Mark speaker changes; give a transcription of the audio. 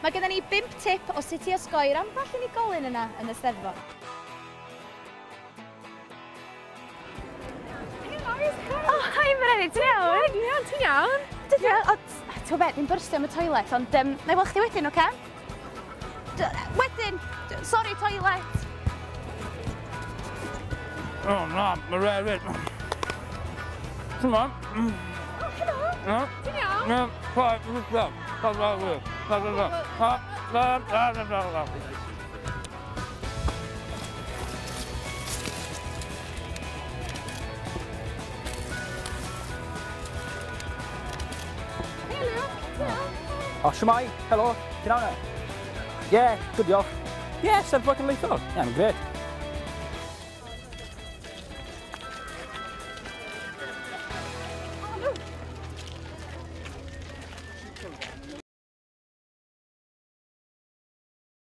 Speaker 1: Mae gennym ni 5 tip o sut i osgoi'r ambell unigolyn yna yn y Steddfod. Oh, hi Mererid, ti'n iawn?
Speaker 2: Iawn, ti'n iawn?
Speaker 1: Dydw, o, ti'n beth, dwi'n byrstio am y toilet, ond na i weld chdi wedyn, oce? Wedyn, sorry, toilet.
Speaker 3: Oh na, Mererid. Come on.
Speaker 2: Oh, helo. Ti'n iawn? Helo, ti'n iawn?
Speaker 4: O, shwmae, helo, ti'n iawn e? Yeah, good diolch. Yeah, Steddfod Genedlaethol. Yeah, I'm great.